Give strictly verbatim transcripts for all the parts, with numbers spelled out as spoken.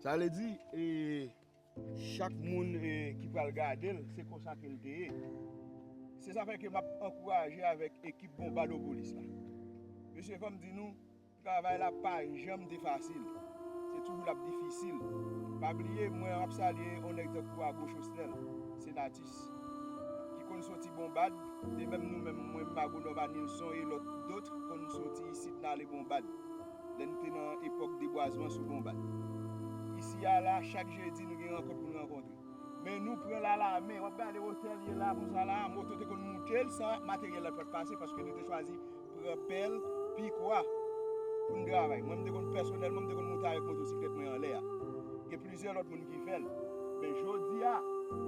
Sa vle di, e, chak moun, e, ki pral gade l, se konsa ke l te ye. Se sa fè ke m ap ankouraje avèk ekip Bonbadopolis la. Mesye, fò m di nou, travay la pa janm te fasil. Se toujou l ap difisil. Pa bliye, mwen ap salye yon nèg tankou Agro Chosnel, Senatus, ki konn soti Bonbad, de menm nou menm, mwen menm Agwonòm Anilson e lòt dòt konn soti isit n ale Bonbad. Lè n te nan epòk debwazman sou Bonbad. Isi a la, chak jedi, nou gen rankont pou n rankontre. Men nou pran l alamen, w ap gade otèl ye la, konsa la, moto te konn moute l san materyèl la pa t pase, paske nou te chwazi pran pèl, pikwa, pou n travay. Mwen, m te konn pèsonèlman, m te konn moute avèk motosiklèt mwen anlè a. Gen plizyè lòt moun ki fè l. Men jodi a,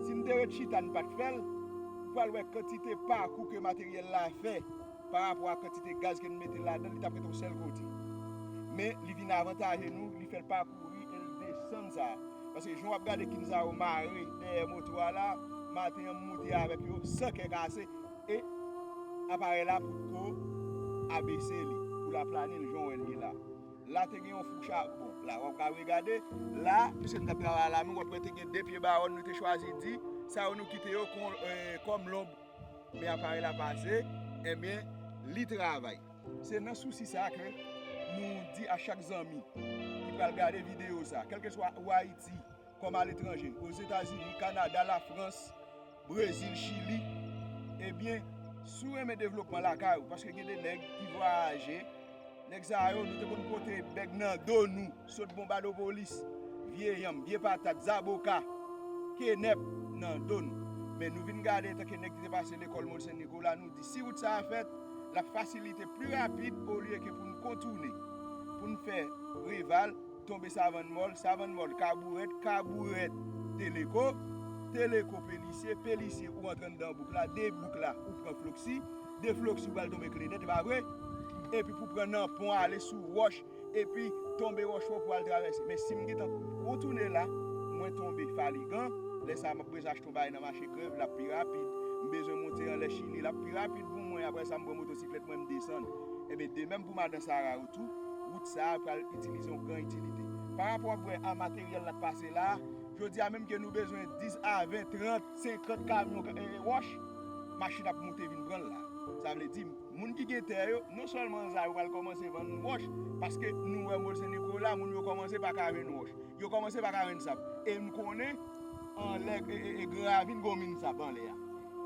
si m te ret chita, n pa t fè l, ou pral wè kantite pakou ke materyèl la fè pa rapò a kantite gaz ke n mete ladan l, li t ap ret yon sèl kote. Men, li vin avantaje nou, li fè l pakouri e l desann sa. Paske jan w ap gade Kinza yo mare dèyè moto a la, maten an m moute avèk yo san kè kase, e aparèy la potko abese li pou l aplani l jan w wè l ye la. La te gen yon fou charbon. La, w ap ka regade, la, piske n t ap travay alamen, w ap wè te gen de pye bawòn, nou te chwazi di, sa yo nou kite yo kon, e, kòm lonb. Men aparèy la pase, ebyen, li travay. Se nan sousi sa ke nou di a chak zanmi ki pral gade videyo sa, kèlkeswa ou Ayiti, kòm aletranje, Ozetazini, Kanada, Lafrans, Brezil, Chili, ebyen, si w renmen devlopman lakay ou, paske gen de nèg ki vwayaje, nèg sa yo, nou te konn pote bèg nan do nou, sot Bonbadopolis, vye yanm, vye patat, zaboka, kenèp nan do nou. Men nou vin gade, tanke nèg ki te pase lekòl Mòl Sen Nikola, nou di si wout sa a fèt, l ap fasilite pli rapid olye ke pou n kontounen, pou n fè Preval, tonbe Savann Mòl, Savann Mòl, Kabourèt, Kabourèt, Teleko, Teleko, Pelisye, Pelisye, ou antre anndan bouk la, de bouk la, ou pran Floksi, de Floksi, ou pral tonbe Klenèt, e pa vre? Epi pou pran nan pon ale sou wòch, epi tonbe Wòchfò pou al travèse. Men si m gentan kontounen la, mwen tonbe Faligan, lè sa a m ap bezwen achte yon bagay nan mache Krèv, l ap pi rapid. M bezwen monte anlè Chili, l ap pi rapid pou mwen. Apre sa, m pran motosiklèt mwen, m desann. Ebyen, de menm pou madan Sara yo tou, wout sa a pral itilize yon gran itilite. Pa rapò, w ap wè, a materyèl la k pase la a, jodi a menm ke nou bezwen dis a ven, trant, senkant kamyon, e, wòch, machin ap moute vin pran l la. Sa vle di, moun ki gen tè yo, non sèlman sa, yo pral kòmanse vann wòch, paske nou wè Mòl Sen Nikola, moun yo kòmanse pa ka jwenn wòch. Yo kòmanse pa ka jwenn sab. E m konnen, anlè, e, e, e Gran Ravin, gon min sab anlè a.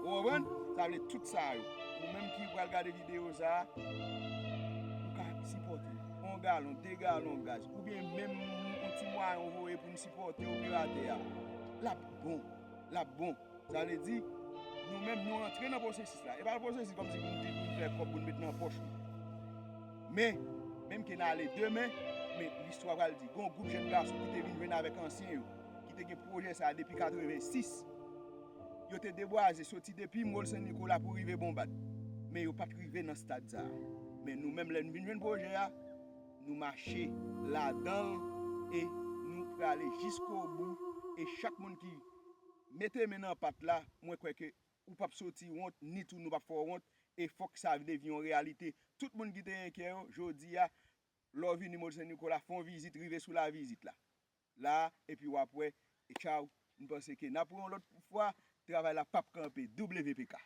Ou konprann? Sa vle tout sa yo. Ou menm ki pral gade videyo sa a, ou ka sipòte. Yon galon, de galon gaz, oubyen menm yon ti mwayen ou voye pou n sipòte operatè a. L ap bon. L ap bon. Sa vle di, nou menm, nou antre nan pwosesis la. E pa pwosesis kòmsi pou n di, pou n fè kòb, pou n met nan pòch nou. Men, menm ke n ale demen, men listwa pral di, gon gwoup jèn gason ki te vin jwenn avèk ansyen yo, ki te gen pwojè sa a depi katrevensis. Yo te debwaze soti depi Mòl Sen Nikola pou rive Bonbad. Men yo pa t rive nan stad sa a. Men nou menm, lè n vin jwenn pwojè a, nou mache ladan l e nou prale jiskobou. E chak moun ki mete men nan pat la, mwen kwè ke ou p ap soti wont, ni tou nou p ap fè w wont, e fòk sa devyen yon reyalite. Tout moun ki te gen kè yo, jodi a, lè w vini Mòl Sen Nikola, fè yon vizit, rive sou lavizit la. La, epi w ap wè, e tchaw, m panse ke n ap wè yon lòt fwa, travay la p ap kanpe, W P K.